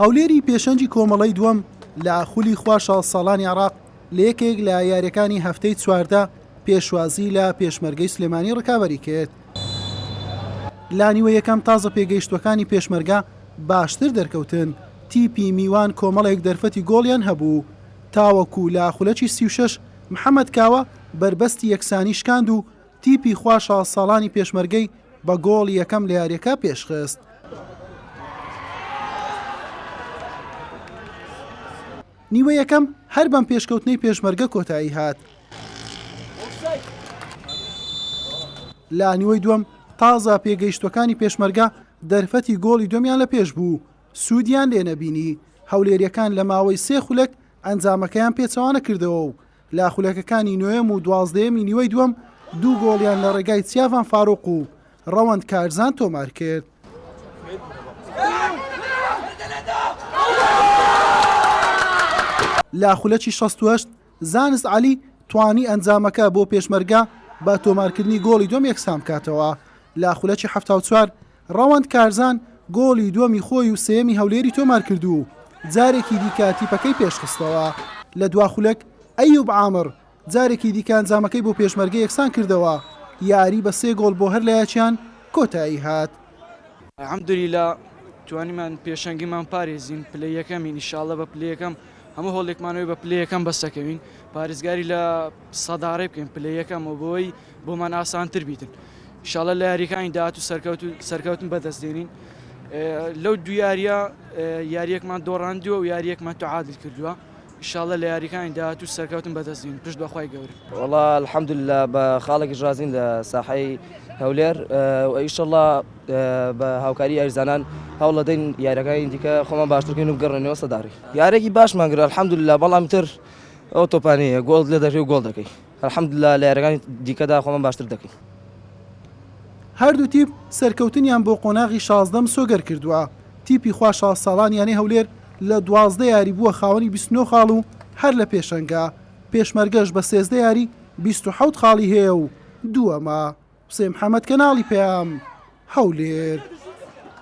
هەولێری پێشەنگی کۆمەڵەی دووەم لە خولی خوار 16 ساڵانی عێراق لە یەکێک لە یاریەکانی هەفتەی 14 پێشوازی لە پێشمەرگەی سلێمانی ڕکابەری کرد. لە نیوە یەکەم تازە پێگەیشتووەکانی پێشمەرگە باشتر دەرکەوتن، تیپی میوان کۆمەڵێک دەرفەتی گۆڵیان هەبوو، تاوەکو لە خولەکی 36 محەمەد کاوە بەربەستی یەکسانی شکاند و تیپی خوار 16 ساڵانی پێشمەرگەی بە گۆڵی یەکەم لە یاریەکە پێشخست. نیوە یەکەم هەر بەم پێشکەوتنەی پێشمەرگە کۆتایی هات. لە نیوەی دووەم تازە پێگەیشتووەکانی پێشمەرگە دەرفەتی گۆڵی دووەمیان لە پێش بوو، سوودیان لێ نەبینی، هەولێرییەکان لە ماوەی سێ خولەک ئەنجامەکەیان پێچەوانە کردەوە و لە خولەکەکانی نۆیەم و دوازدەیەمی نیوەی دووەم دوو گۆڵیان لە ڕێگای چیاڤان فاروق و ڕەوەند کارزان تۆمارکرد. لە خولەکی 68 زانست عەلی توانی ئەنجامەکە بۆ پێشمەرگە بە تۆمارکردنی گۆڵی دووەم یەکسان بکاتەوە. لە خولەکی 74 ڕەوەند کارزان گۆڵی دووەمی خۆی و سێیەمی هەولێری تۆمارکرد و جارێکی دیکە تیپەکەی پێشخستەوە. لە دوا خولەک ئەیوب عامڕ جارێکی دیکە ئەنجامەکەی بۆ پێشمەرگە یەکسان کردەوە، یاری بە سێ گۆڵ بۆ هەر لایەکیان کۆتایی هات. الحمدللە توانیمان پێشەنگیمان پارێزین پلەی یەکەمین ان شاءاللە بە پلەی یەکەم هەموو هەوڵێکمان ئەوەیە بە پلەی یەکەم بەسەکەوین پارێزگاری لە سەدارەی بکەین پلەی یەکەم و بۆی بۆمان ئاسانتر بیتن ان شاءاللە لە یاریەکانی داهاتوو سەرکەوت سەرکەوتن بەدەست دێنین لەو دوو یاریە یاریەکمان دۆڕاندووە و یاریەکمان تعادل کردووە ان شاءاللە لە یاریەکانی داهاتوو سەرکەوتن بەدەست دێنین پشت بەخوای گەورە. وەڵا الحمدللە بە خاڵێکیش ڕازین لە ساحەی هەولێر و ئیشەڵا بە هاوکاری یاریزانان هەوڵەدەین یاریەکانی دیکە خۆمان باشتر بکەین و بگەڕێنەوە سەداری. یاریەکی باشمان کرد الحمدللە بەڵام تر ئەو تۆپانەیە گۆڵت لێ دەکرێ و گۆڵ دەکەی الحمدللە لە یاریەکانی دیکەدا خۆمان باشتر دەکەین. هەردوو تیپ سەرکەوتنیان بۆ قۆناغی 16 مسۆگەر کردووە، تیپی خوا 16 ساڵان یانەی هەولێر لە 12 یاری بووە خاوەنی 29 خاڵ و هەر لە پێشەنگە، پێشمەرگەش بە 13 یاری 27 خاڵی هەیە و دووەمە. حوسێن محەمەد کەناڵی پەیام، هەولێر.